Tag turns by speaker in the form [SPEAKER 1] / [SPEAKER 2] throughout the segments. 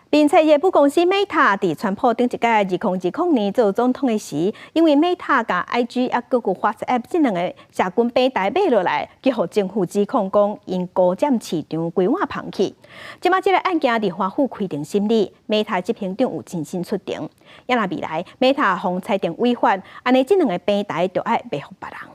[SPEAKER 1] 面冊的母公司 Meta 佇川普頂一屆2020年做總統的時，因為 Meta 佮 IG 猶閣有 WhatsApp 這兩個社群平台買落來，去予政府指控講𪜶孤佔市場規碗捧去。這馬這个案件佇華府開庭審理，Meta 執行長有親身出庭。猶若未來 Meta 予裁定違法，按呢這兩个平台就愛賣予別人。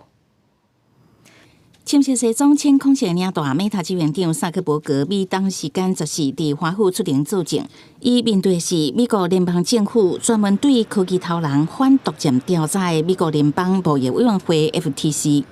[SPEAKER 2] 深色西裝淺紺色領帶，Meta 執行長薩克伯格美東時間14佇華府出庭作證。伊面對的是美國聯邦政府專門對科技頭人反獨佔調查的美國聯邦貿易委員會 FTC。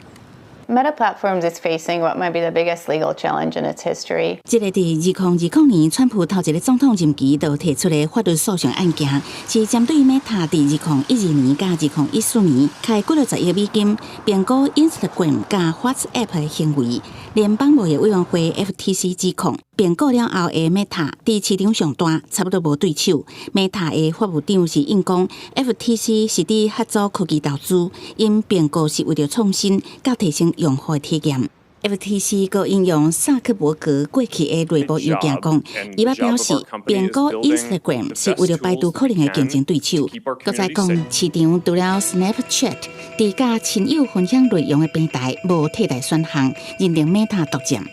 [SPEAKER 3] Meta Platforms is facing what might be the biggest legal challenge in its history.
[SPEAKER 2] 這個佇2020年川普頭一个總統任期就提出的法律訴訟案件，是針對 Meta 佇2012年佮2014年開幾落十億美金併購 Instagram 佮 WhatsApp 的行為。聯邦貿易委員會 FTC 指控，併購了後的 Meta 佇市場上大，差不多無對手。Meta 的法務長是應講，FTC 是佇喝阻科技投資，𪜶併購是為著創新佮提升用戶的體驗。FTC 閣引用薩克伯格過去的內部郵件講，伊捌表示併購 Instagram 是為著排除可能的競爭對手。閣再講，市場除了 Snapchat，佇佮親友分享內容的平台無替代選項，認定 Meta 獨佔。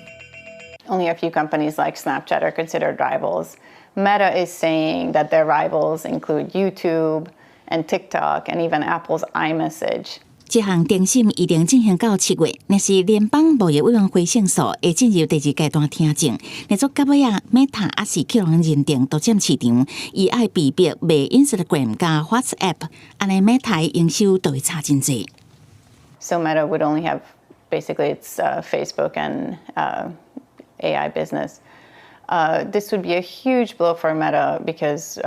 [SPEAKER 3] Only a few companies like Snapchat are considered rivals. Meta is saying that their rivals include YouTube and TikTok and even Apple's iMessage.
[SPEAKER 2] 這項庭審預定進行到7月，若是聯邦貿易委員會勝訴，會進入第二階段聽證。若做到尾仔，Meta 猶是予人認定獨佔市場，伊愛被逼賣 Instagram 佮 WhatsApp，按呢 Meta 的營收就會差真濟。
[SPEAKER 3] So Meta would only have basically its Facebook and AI business. This would be a huge blow for Meta because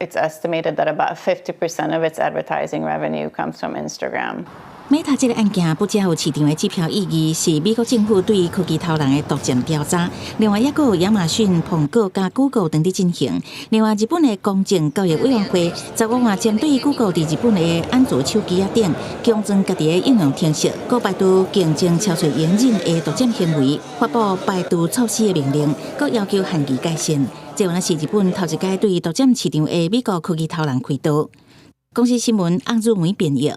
[SPEAKER 3] it's estimated that about 50% of its advertising revenue comes from Instagram.
[SPEAKER 2] Meta 這个案件不只有市場的指標意義，是美國政府對科技頭人的獨佔調查。另外，猶閣有亞馬遜、蘋果佮 Google 等佇進行。另外，日本的公正交易委員會10月針對 Google 佇日本的安卓手機仔頂強裝家己的應用程式，閣排除競爭超出容忍的獨佔行為，發布排除措施的命令，閣要求限期改善。這原來是日本頭一擺對獨佔市場的美國科技頭人開刀。公視新聞翁汝梅編譯。